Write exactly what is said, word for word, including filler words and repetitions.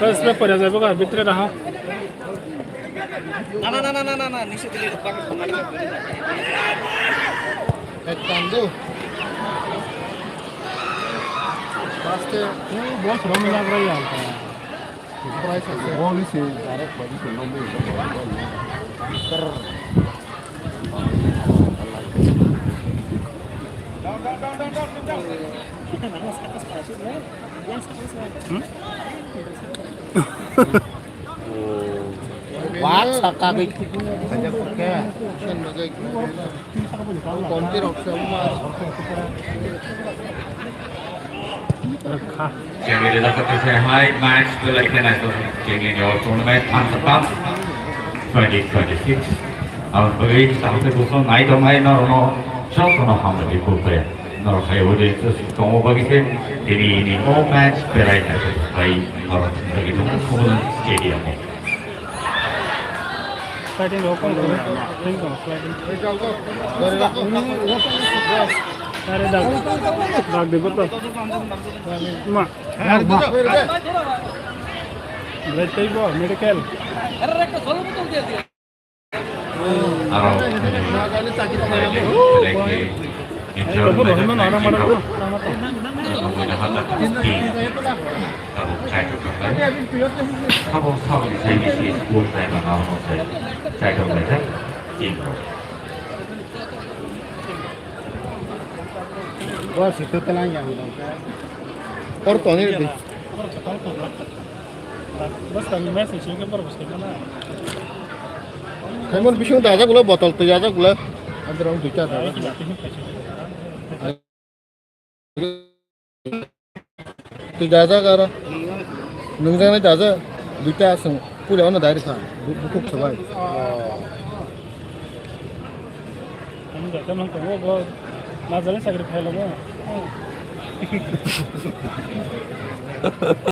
Terus le pura jai boga bitre dah. Na na na na na na na nisi dili bang. Ektandu. Paste, bos rom lag raha hai. Price ase. Bol ise direct position no mil. Wah, sakagwi. Konti rok se wngma. Chini rijak khe se hai match belai kheno chini ni o tournament Ansa Cup twenty twenty-six. Aboni bagwi tamo tei buphang nai tongnai norokno jotono hambai khe khulumkha. Norok hai audience tongma bagwi se tini ni o match belai kheno hai norok thwngwi tongo Khumulwng Stadium o. Sliding rok kong kong, kong kong sliding. Are dag, dag de boto. Ma. Bre tei bo medical. Aro. Tabuk kaitor tongkha. Tabuk saboni saini si school time ano ano sai kaitor kaitor team rok. Bos itu telang yang dong. Por tonir di. Bos kami mes ni sini kan bos kami mana? Kaimon bising dajak gula botol tu dajak gula. Ada orang duita dajak. Twi dajak aro. Nwngjaknai dajak. Duita aswng. Puila ono direct kha. Bu-, bukhuk swbai. Ang jata mang tongo bo. Majale sagri phailamo.